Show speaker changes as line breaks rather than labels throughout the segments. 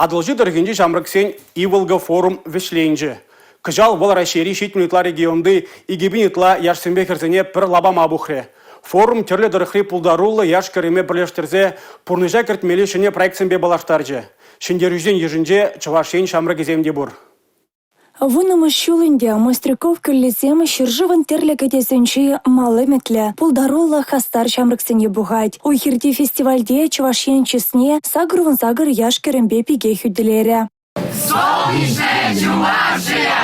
Атӑлҫи тӑрӑхӗнчи ҫамрӑксен «Иволга» форум вӗҫленчӗ. Кӑҫал вӑл Раҫҫейри 70 ытла регионти 2 000 ытла яшсемпе хӗрсене пӗр лапама пухрӗ. Форум тӗрлӗ тӑрӑхри пултаруллӑ яш-кӗрӗме пӗрлештерсе пурнӑҫа кӗртмелли ҫӗнӗ проектсемпе паллаштарчӗ. Ҫӗнтерӳҫӗсен йышӗнче Чӑваш Ен ҫамрӑкӗсем те пур.
Вуннӑмӗш ҫул ӗнтӗ Мостряков кӳллисем ҫӗршывӑн тӗрлӗ кӗтесӗнчи мал ӗмӗтлӗ, пултаруллӑ хастар ҫамрӑксене пухать. Уй-хирти фестивальте Чӑваш Ен чысне 88 яш-кӗрӗмпе пике хӳтӗлерӗ.
Солнечная Чувашия!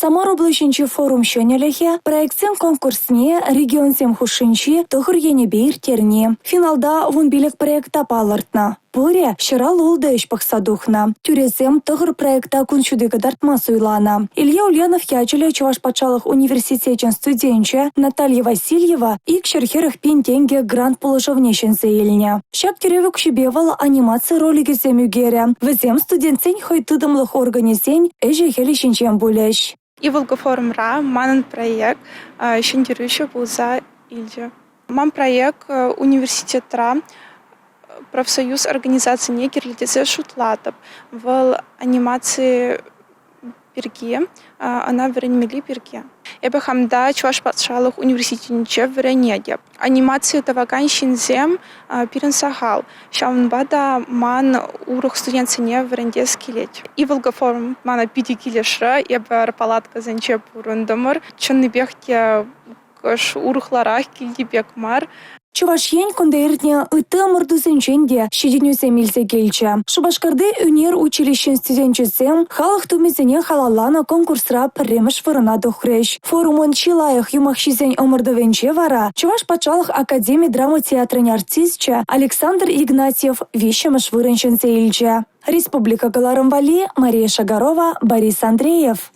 Самар облаҫӗнчи форум ҫӗнӗлӗхӗ проектсен конкурсне регионсем хушшинчи тӑхӑр енӗпе ирттерни. Финалта 15 проекта палӑртнӑ. Пурӗ 156 ӗҫ пӑхса тухнӑ. Тӳресем тӑхӑр проекта кун ҫути кӑтартма суйланӑ. Илья Ульянов ячӗллӗ Чӑваш патшалӑх университечӗн студенчӗ Наталья Васильева 240 пин тенкӗ грант пулӑшӑвне ҫӗнсе илнӗ. Ҫак тӗрев укҫипе вӑл анимаци роликӗсем ӳкерӗ. Вӗсем студентсен хӑй тытӑмлӑх органӗсен ӗҫӗ-хӗлӗ ҫинчен пулӗҫ.
«Иволга» форумра манӑн проект ҫӗнтерӳҫӗ пулса илчӗ. Ман проект университетра профсоюз организацине кирлӗ тесе шутлатӑп. Вӑл анимаци пирки, ӑна вӗренмелли пирки. Эпӗ хам та Чӑваш патшалӑх университетӗнче вӗренетӗп. Анимаци тӑвакан ҫынсем пирӗн сахал. Ҫавӑнпа та ман урӑх студентсене вӗрентес килет. «Иволга» форум мана питӗ килӗшрӗ. Эпӗ палаткӑсенче пурӑнтӑмӑр. Чӑннипех те кӑшт урӑхларах, килти пек мар.
Чӑваш Ен кунта иртнӗ ытти ӑмӑртусенчен те ҫитӗнӳсем илсе килчӗ. Шупашкарти ӳнер училищин студенчӗсем халӑх тумӗсене халалланӑ конкурсра пӗрремӗш вырӑна тухрӗҫ. Форумӑн чи лайӑх юмахҫисен ӑмӑртӑвӗнче вара Чӑваш патшалӑх академи драма театрӗн артисчӗ Александр Игнатьев виҫҫӗмӗш вырӑн ҫӗнсе илчӗ. Республика кӑларӑм валли Мария Шагарова, Борис Андреев.